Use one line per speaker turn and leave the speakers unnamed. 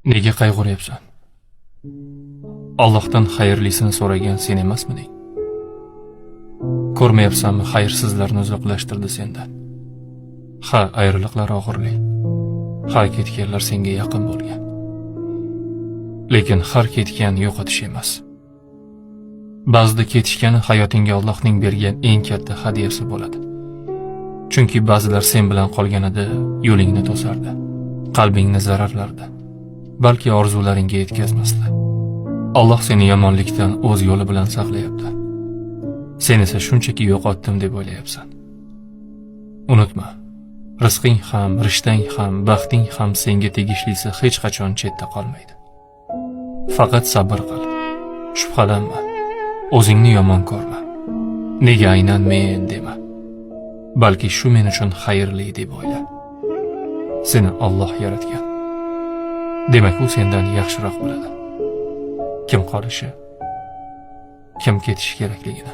Nega qayg'uryapsan? Allohdan xayrlisini so'ragan sen emasmiding? Ko'rmayapsanmi, xayrsizlarni uzoqlashtirdi sendan. Ha, ayriliqlar og'irli. Ha, ketganlar senga yaqin bo'lgan. Lekin har ketgan yo'qotish emas. Ba'zida ketishgani hayotingga Allohning bergan eng katta hadyasi bo'ladi. Chunki ba'zilar sen bilan qolganida yo'lingni to'sardi, qalbingni zararlardi, balki orzularingga yetkazmasdi. Alloh seni yomonlikdan o'z yo'li bilan saqlayapti. Sen esa shunchaki yo'qotdim deb o'ylayapsan. Unutma, rizqing ham, rishtang ham, baxting ham senga tegishlisi hech qachon chetda qolmaydi. Faqat sabr qil. Shubhalanma. O'zingni yomon ko'rma. Nega aynan men dema. Balki shu men uchun xayrli deb o'yla. Seni Alloh yaratgan. Demak, u sendan yaxshiroq biladi kim qolishi, kim ketishi kerakligini.